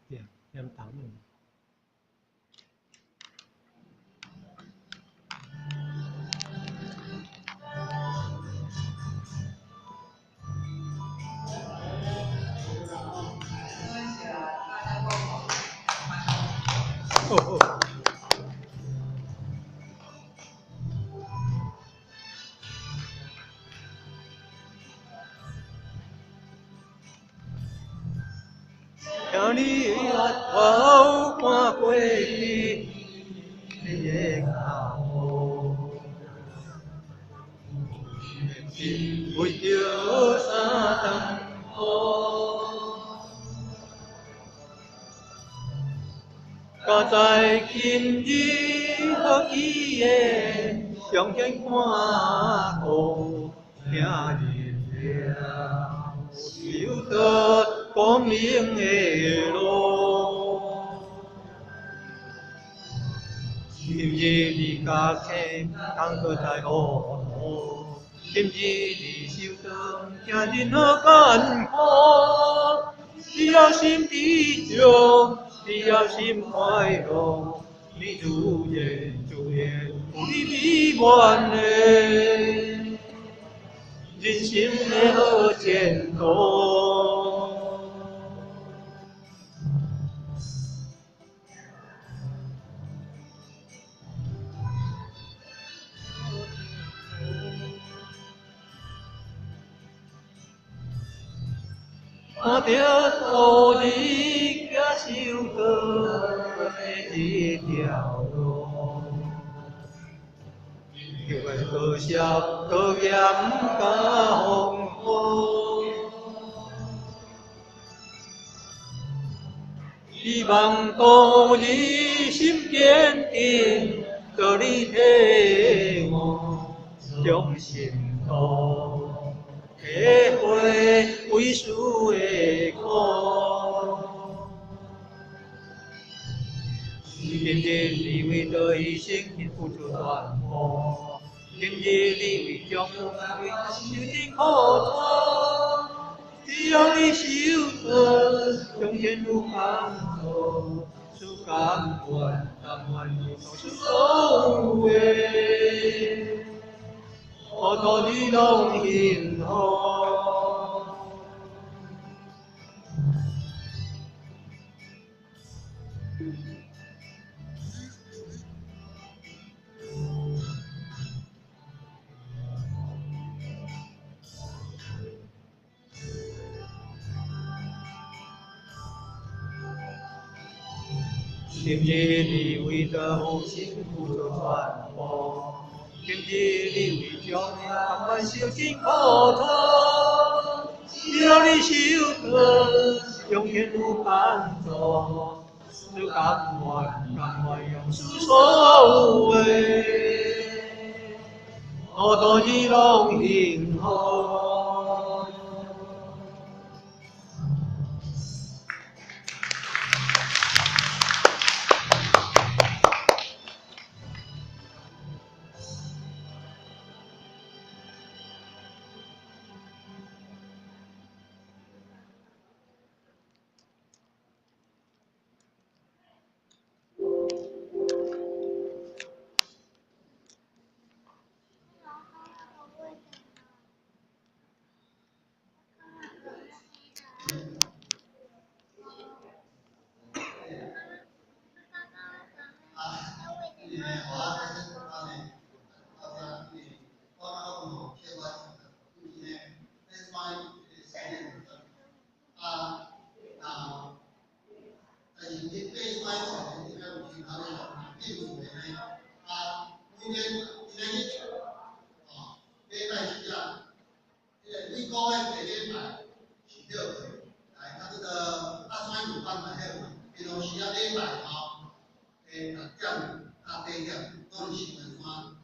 點糖。好好。聽你額頭看過去，你的腳步，為著三頓好。敢知今日好機會，上天看顧，聽日了修得光明的路。今日你家聽，工課在糊塗；今日你受當，行任何艱苦。只要心知足，只要心快樂，你如願如願，有你美滿的人生的好前途。看著土日行修道的這條路，永遠多謝多嚴甲風雨。希望度日心堅定，道理體悟，將心度。體會為師的苦。今日你為著犧牲付出全部，今日你為將為受盡苦楚，只要你修得，上天有幫助，師甘願甘願你所所有的。我托你攏幸福。今日你為著父親付出全部，今日你為將甘願受盡苦楚，只要你修得，上天有幫助，師甘願甘願用師所有的，我托你攏幸福。 平常時啊，禮拜吼，6點到8點，攏佇新南山。